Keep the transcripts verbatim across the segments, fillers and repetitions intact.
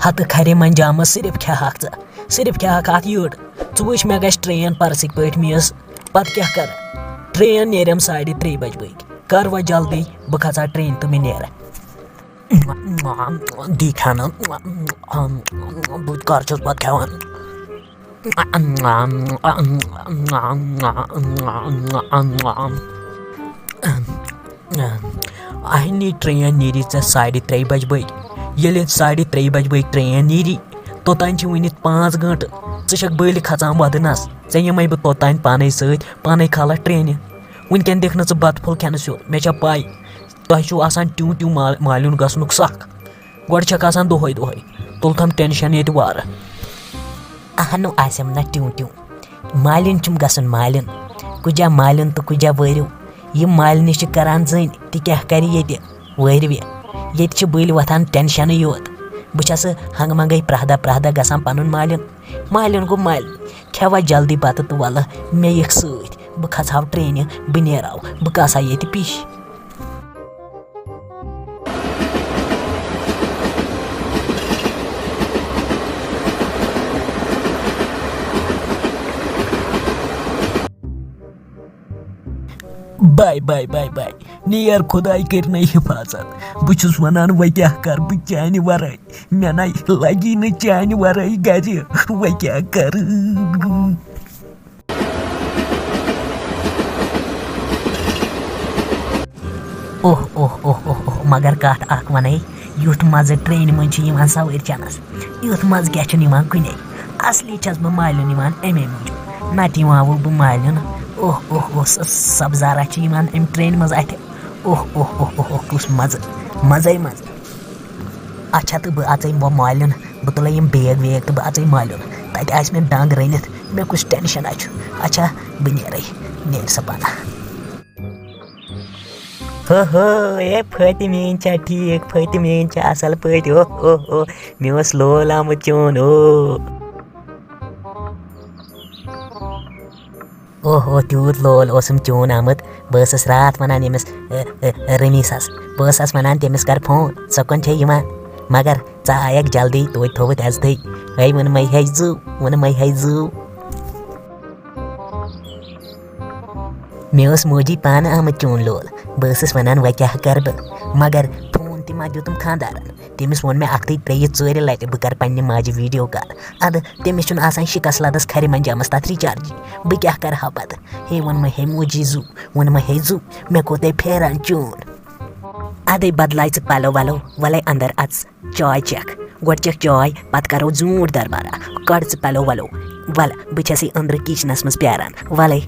ہتہٕ کھرِ منجامس صرف کھیہکھ ژٕ، صرف کھیہکھ اتھ یٔڑ۔ ژٕ وٕچھ، مےٚ گژھِ ٹرین پرسٕکۍ پٲٹھۍ مِس۔ پتہٕ کیٛاہ کرٕ؟ ٹرین نیرٮ۪م ساڑِ ترٛیٚیہِ بجہِ بٲگۍ۔ کر وۄنۍ جلدی، بہٕ کھژٕ ہا ٹرینہِ تہٕ مےٚ نیرٕ۔ دی کھٮ۪نہٕ، بہٕ کر چھُس پتہٕ کھٮ۪وان؟ اہنی ٹرین نیری ژےٚ ساڑِ ترٛیٚیہِ بجہِ بٲگۍ۔ ییٚلہِ ساڑِ ترٛیٚیہِ بجہِ بٲگۍ ٹرین نیری، توٚتام چھِ وٕنہِ پانٛژھ گٲنٛٹہٕ۔ ژٕ چھَکھ بٔلۍ کھژان وَدنَس، ژےٚ یِمَے بہٕ توٚتام پانَے سۭتۍ، پانَے کھالَکھ ٹرینہِ۔ وٕنکٮ۪ن دِکھ نہٕ ژٕ بَتہٕ پھوٚل کھٮ۪نہٕ سیوٚد، مےٚ چھےٚ پَے۔ تۄہہِ چھُو آسان ٹیوٗ ٹیوٗ ما-، مالیُن گژھنُک سَکھ۔ گۄڈٕ چھَکھ آسان دۄہَے دۄہَے، تُل تھَم ٹٮ۪نشَن ییٚتہِ وارٕ۔ اہنُو آسٮ۪م نہ ٹیوٗ ٹیوٗ۔ مالیُن چھُم گژھُن مالیُن۔ کُجا مالیُن تہٕ کُجا وٲرِو۔ یہِ مالنہِ چھِ کران زٔنۍ تہِ کیٛاہ کرِ ییٚتہِ وٲرِوِ۔ ییٚتہِ چھِ بٔلۍ وۄتھان ٹٮ۪نشَنٕے یوت۔ بہٕ چھَسہٕ ہنٛگہٕ منٛگَے پرٛاہ دۄہ پرٛاہ دۄہ گژھان پَنُن مالیُن۔ مالیُن گوٚو مالیُن۔ کھٮ۪وہ جلدی بَتہٕ تہٕ وَلہٕ مےٚ یِکھ سۭتۍ۔ بہٕ کھسہٕ ہاو ٹرٛینہِ، بہٕ نیرٕ ہاو، بہٕ کاسہٕ ہا ییٚتہِ پِش۔ Bye bye bye bye. نیر خداے کٔرِنَے حفاظت۔ بہٕ چھُس وَنان، وۄنۍ کیٛاہ کَرٕ بہٕ چانہِ وَرٲے؟ مےٚ نَے لَگی نہٕ چانہِ وَرٲے گَرِ۔ وۄنۍ کیٛاہ کَرٕ؟ اوہ، اوہ، اوہ، اوہ، اوہ، مگر کتھ اکھ ونے، یُتھ مزٕ ٹرینہِ منٛز چھُ یِوان سوٲرۍ چنس، یُتھ مزٕ کیٛاہ چھُنہٕ یِوان کُنے۔ اصلی چھس بہٕ مالیُن یِوان امے موٗجوٗب، نتہٕ یِوان وول بہٕ مالیُن۔ اوہ، اوہ، اوہ، سۄ سبزارا چھِ یِوان امہِ ٹرینہِ منٛز اتھِ۔ اوہ، اوہ، اوہ، اوہ، اوہ، کُس مزٕ، مزے مزٕ۔ اچھا، تہٕ بہٕ اژے بہٕ مالیُن، بہٕ تُلے یِم بیگ ویگ تہٕ بہٕ اژے مالیُن۔ تتہِ آسہِ مےٚ ڈنگ رٔنِتھ، مےٚ کُس ٹینشن چھُ۔ اچھا، بہٕ نیرے، نیرِ سا پانہ۔ ہو ہو، اے فٲطمہٕ میٛٲنۍ چھا ٹھیٖک؟ فٲطمہٕ میٛٲنۍ چھا اصل پٲٹھۍ؟ اوہ اوہ اوہ، مےٚ اوس لول آمُت چون، او۔ اوہ اوہ، تیوٗت لول اوسُم چون آمُت۔ بہٕ ٲسٕس راتھ ونان ییٚمِس، ا، ا، رمیٖسس، بہٕ ٲسس ونان تٔمِس کر فون، سۄ کُن چھے یِوان۔ مگر ژٕ آیکھ جلدی، توتہِ تھووُتھ عزتھٕے۔ ہے، ووٚنمَے ہے زُو، ووٚنمَے ہے زُو۔ مےٚ اوس موجی پانہٕ آمُت چون لول۔ بہٕ ٲسٕس وَنان، وۄنۍ کیٛاہ کَرٕ بہٕ؟ مگر فون تہِ ما دیُتُم خانٛدارَن۔ تٔمِس ووٚن مےٚ اَکھتُے ترٛیٚیہِ ژورِ لَٹہِ، بہٕ کَرٕ پنٛنہِ ماجہِ ویٖڈیو کال۔ اَدٕ تٔمِس چھُنہٕ آسان شِکَس لَدَس کھَرِ منٛجامَس تَتھ رِچارجی۔ بہٕ کیٛاہ کَرٕ ہا پَتہٕ؟ ہے ووٚن مےٚ، ہے موجی زُو، ووٚن مےٚ، ہے زُو، مےٚ کوٚت ہے پھیران چون؟ اَدَے بدلاے ژٕ پَلو وَلو، وَلَے اَندَر اَژ۔ چاے چٮ۪کھ، گۄڈٕ چٮ۪کھ چاے، پتہٕ کرو زیوٗٹھ دربارہ۔ کڑ ژٕ پلو ولو، ول، بہٕ چھسے أنٛدرٕ کچنس منٛز پیاران، ولے۔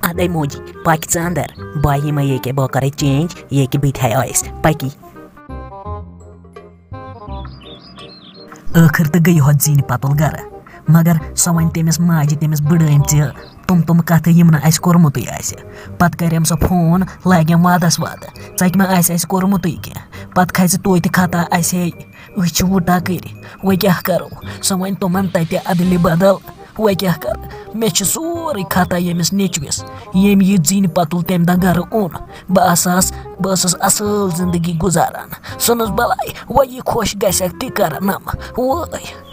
ادے موجی، پکھ ژٕ اندر، بہٕ یِمے ییٚکیٛاہ، بہٕ کرے چینج، ییٚکیٛاہ بہٕ تہِ ہاے آیس، پکی۔ ٲخٕر تہٕ گٔیہِ ہوٚت زِنہِ پتُل گرٕ، مگر سۄ وۄنۍ تٔمِس ماجہِ، تٔمِس بٕڑٲمۍ ژِ، تِم تِم کتھٕ یِم نہٕ اسہِ کوٚرمُتٕے آسہِ۔ پتہٕ کرٮ۪م سۄ فون، لاگٮ۪م وادس وادٕ، ژکہِ ما آسہِ اسہِ کوٚرمُتٕے کینٛہہ۔ پتہٕ کھژِ توتہِ خطا اسہِ ہے، أسۍ چھِ وُٹا کٔرۍ۔ وۄنۍ کیٛاہ کرو؟ سۄ وۄنۍ تِمن تتہِ ادلہِ بدل۔ وۄنۍ کیٛاہ کرٕ؟ مےٚ چھُ سورُے خطا ییٚمِس نیٚچوِس، ییٚمۍ یہِ زِنۍ پتُل تمہِ دۄہ گرٕ اوٚن۔ بہٕ آسہٕ ہس، بہٕ ٲسٕس اصٕل زندگی گُزاران۔ ژھٕنُس بلاے، وۄنۍ یہِ خۄش گژھٮ۪کھ تہِ کرنم۔ وٲے۔